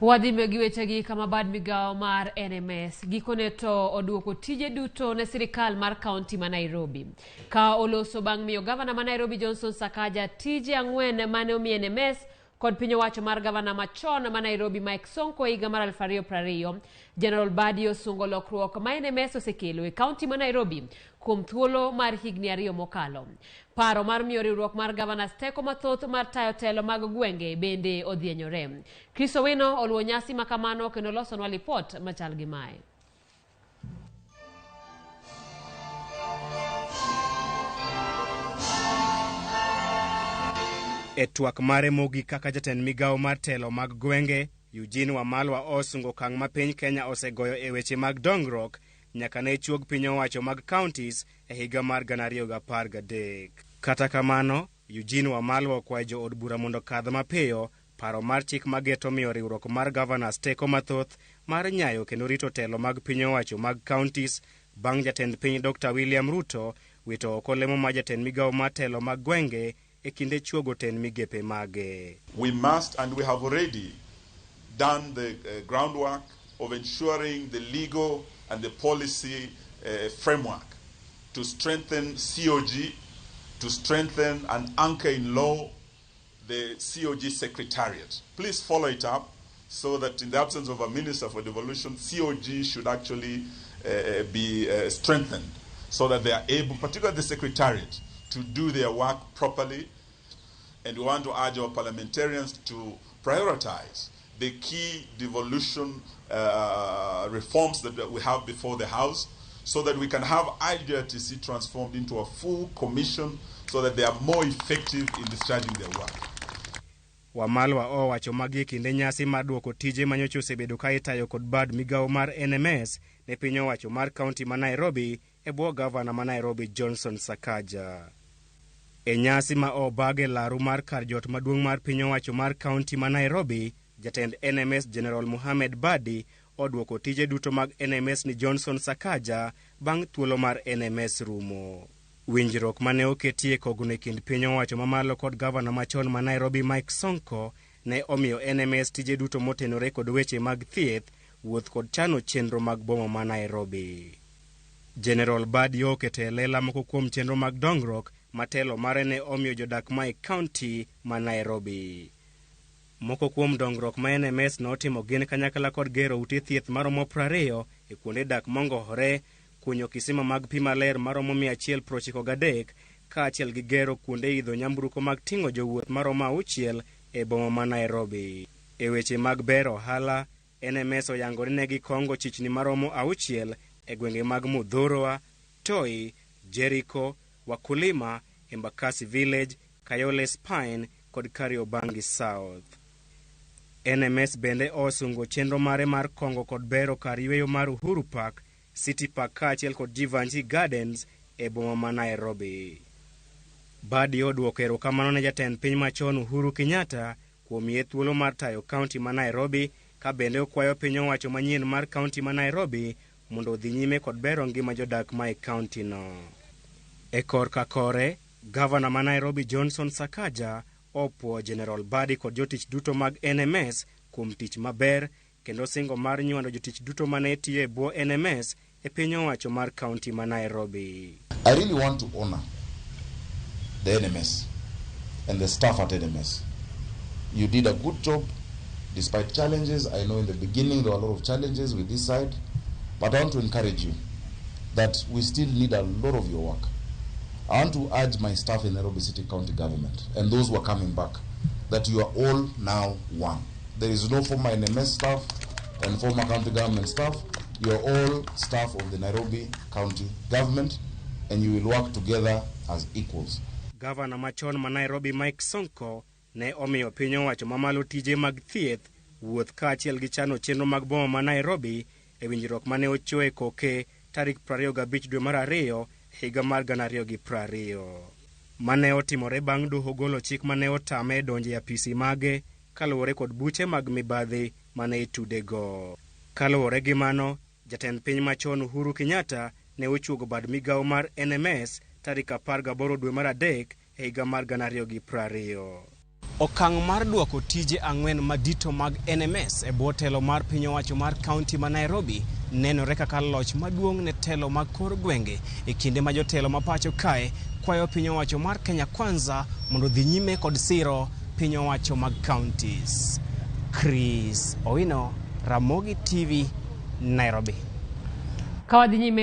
Wadhi gi wechegi kama bad migawo mar NMS gikone to oduoko tije duto ne sirikal mar kaunti ma Nairobi. Ka oloso bang' miyo gavana ma Nairobi Johnson Sakaja tije 4 mane omi NMS kod piny owacho mar gavana machon ma Nairobi Mike Sonko e higa mar 2020, General Badi osungo lokruok ma NMS osekelo e kaunti ma Nairobi kuom thuolo mar higni 2 mokalo. Paro mar miyo riwruok mar governors teko mathoth mar tayo telo mag gwenge bende odhienyore. Chris Owino oluwo nyasi makamano kendo losonwa lipot machal gi mae. E twak mare mogik kaka jatend migawo mar telo mag gwenge, Eugene Wamalwa osungo okang' ma piny Kenya osegoyo e weche mag dongruok nyaka ne chuog piny owacho mag counties e higa mar 2013. Kata kamano, Eugene Wamalwa okwayo jo od bura mondo okadh mapiyo paro mar chik mageto miyo riwruok mar governors teko mathoth mar nyayo kendo rito telo mag piny owacho mag counties bang' jatend piny Dr. William Ruto wito oko lemo mar jatend migawo mar telo mag gwenge e kinde chuogo tend migepe mage. We must, and we have already done the groundwork of ensuring the legal and the policy framework to strengthen COG, to strengthen and anchor in law the COG Secretariat. Please follow it up so that in the absence of a minister for devolution, COG should actually be strengthened so that they are able, particularly the Secretariat, to do their work properly. And we want to urge our parliamentarians to prioritize the key devolution reforms that we have before the House so that we can have IGRTC transformed into a full commission so that they are more effective in discharging their work. Wamalwa owacho magi e kinde nyasi mar duoko tije manyocha osebedo ka itayo kod bad migawo mar NMS ne piny owacho mar kaunti ma Nairobi e bwo gavana ma Nairobi Johnson Sakaja. E nyasi ma obag e laru mar kar jot maduong' mar piny owacho mar kaunti ma Nairobi, jatend NMS General Mohamed Badi oduoko tije duto mag NMS ni Johnson Sakaja bang' thuolo mar NMS rumo. Winjruok mane oketie kogno e kind piny owacho mamalo kod gavana machon ma Nairobi Mike Sonko ne omiyo NMS tije duto motenore kod weche mag thieth, wuoth kod chano chenro mag boma ma Nairobi. General Badi oketo e lela moko kuom chenro mag dongruok ma telo mare ne omiyo jodak ma e kaunti ma Nairobi. Moko kuom dongruok ma NMS notimo gin kanyakla kod gero ute thieth maromo 20 e kuonde dak mongohore, kunyo kisima mag pi maler maromo 193 kaachiel gi gero kuonde idho nyamburko mag ting'o jowuoth maromo 6 e boma ma Nairobi. E weche mag bero ohala, NMS oyango ni ne gikongo chichni maromo 6 e gwenge mag Muthurwa, Toi, Jericho, Wakulima, Embakasi Village, Kayole Spine kod Kariobangi South. NMS bende osungo chenro mare mar kongo kod bero kar yweyo mar Uhuru Park, City Park kaachiel kod Jeevanjee Gardens e boma ma Nairobi. Badi oduoko erokamano ne jatend piny machon Uhuru Kenyatta kuom miye thuolo mar tayo kaunti ma Nairobi, ka bende okwayo piny owacho manyien mar kaunti ma Nairobi mondo odhi nyime kod bero ngima jodak ma e kaunti no. E korka kore, gavana ma Nairobi Johnson Sakaja opuo General Badi kod jotich duto mag NMS kuom tich maber kendo singo mar nywando jotich duto mane tiyo e bwo NMS e piny owacho mar kaunti ma Nairobi. I really want to honor the NMS and the staff at NMS. You did a good job despite challenges. I know in the beginning there were a lot of challenges with this side, but I want to encourage you that we still need a lot of your work. I want to urge my staff in Nairobi City County Government and those who are coming back that you are all now one. There is no former NMS staff and former county government staff. You are all staff of the Nairobi County Government and you will work together as equals. Gavana machon ma Nairobi Mike Sonko ne omiyo piny owacho mamalo tije mag thieth, wuoth kaachiel gi chano chenro mag boma ma Nairobi e winjruok mane ochoe koke tarik 25 dwe mar 2 higa mar 2020. Mane otimore bang' doho golo chik mane otame donjo e apisi mage kaluwore kod buche mag mibadhi mane itudego. Kaluwore gi mano, jatend piny machon Uhuru Kenyatta ne ochuogo bad migawo mar NMS tarik 18 dwe mar 3 e higa mar 2020. Okang' mar duoko tije ang'wen madito mag NMS e bwo telo mar piny owacho mar kaunti ma Nairobi nenore kaka loch maduong' ne telo mag kor gwenge e kinde ma jotelo ma pacho kae kwayo piny owacho mar Kenya Kwanza mondo odhi nyime kod siro piny owacho mag counties. Chris Owino, Ramogi TV, Nairobi. Ka wadhi nyime.